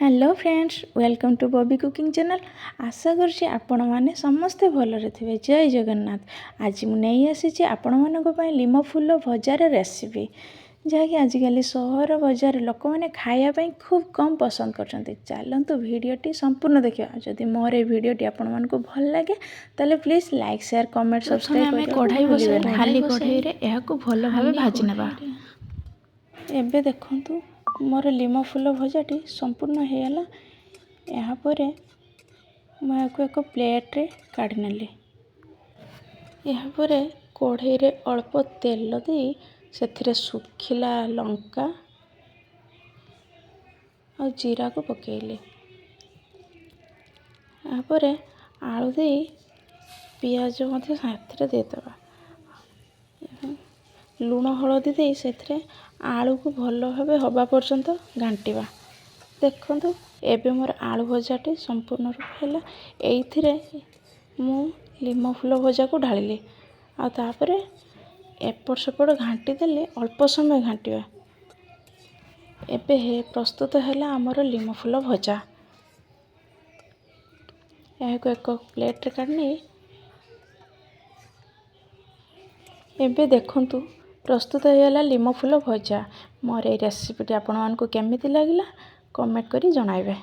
Hello friends, welcome to Bobby cooking channel. ଆଶା କରୁଛି ଆପଣମାନେ ସମସ୍ତେ ଭଲରେ ଥିବେ। ଜୟ ଜଗନ୍ନାଥ। ଆଜି ମୁଁ ନେଇ ଆସିଛି ଆପଣମାନଙ୍କ ପାଇଁ ଲିମ ଫୁଲ ଭଜାର ରେସିପି, ଯାହାକି ଆଜିକାଲି ସହର ବଜାର ଲୋକମାନେ ଖାଇବା ପାଇଁ ଖୁବ୍ କମ୍ ପସନ୍ଦ କରୁଛନ୍ତି। ଚାଲନ୍ତୁ ଭିଡ଼ିଓଟି ସମ୍ପୂର୍ଣ୍ଣ ଦେଖିବା। ଯଦି ମୋର ଏ ଭିଡ଼ିଓଟି ଆପଣମାନଙ୍କୁ ଭଲ ଲାଗେ, ତାହେଲେ ପ୍ଲିଜ୍ ଲାଇକ୍, ସେୟାର, କମେଣ୍ଟ, ପ୍ରଥମେ ସବସ୍କ୍ରାଇବ୍ ଆମେ କରିବାକୁ କଢ଼ାଇ ଭୁଲିବେ ବସାଇ ନାହିଁ। ଖାଲି କଢ଼େଇରେ ଏହାକୁ ଭଲ ଭାବେ ଭାଜି ନେବା। ଏବେ ଦେଖନ୍ତୁ, ମୋର ଲିମ ଫୁଲ ଭଜାଟି ସମ୍ପୂର୍ଣ୍ଣ ହେଇଗଲା। ଏହାପରେ ମୁଁ ଏହାକୁ ଏକ ପ୍ଲେଟ୍ରେ କାଢ଼ି ନେଲି। ଏହାପରେ କଢ଼େଇରେ ଅଳ୍ପ ତେଲ ଦେଇ ସେଥିରେ ଶୁଖିଲା ଲଙ୍କା ଆଉ ଜିରାକୁ ପକାଇଲି। ଏହାପରେ ଆଳୁ ଦେଇ ପିଆଜ ମଧ୍ୟ ସାଥିରେ ଦେଇଦେବା। ଲୁଣ ହଳଦୀ ଦେଇ ସେଥିରେ ଆଳୁକୁ ଭଲ ଭାବେ ହେବା ପର୍ଯ୍ୟନ୍ତ ଘାଣ୍ଟିବା। ଦେଖନ୍ତୁ, ଏବେ ମୋର ଆଳୁ ଭଜାଟି ସମ୍ପୂର୍ଣ୍ଣ ରୂପେ ହେଲା। ଏଇଥିରେ ମୁଁ ଲିମ ଫୁଲ ଭଜାକୁ ଢାଳିଲି ଆଉ ତାପରେ ଏପଟ ସେପଟ ଘାଣ୍ଟି ଦେଲେ, ଅଳ୍ପ ସମୟ ଘାଣ୍ଟିବା। ଏବେ ପ୍ରସ୍ତୁତ ହେଲା ଆମର ଲିମ ଫୁଲ ଭଜା। ଏହାକୁ ଏକ ପ୍ଲେଟ୍ରେ କାଢ଼ି ନେଇ ଏବେ ଦେଖନ୍ତୁ, ପ୍ରସ୍ତୁତ ହେଇଗଲା ଲିମ ଫୁଲ ଭଜା। ମୋର ଏଇ ରେସିପିଟି ଆପଣମାନଙ୍କୁ କେମିତି ଲାଗିଲା, କମେଣ୍ଟ କରି ଜଣାଇବେ।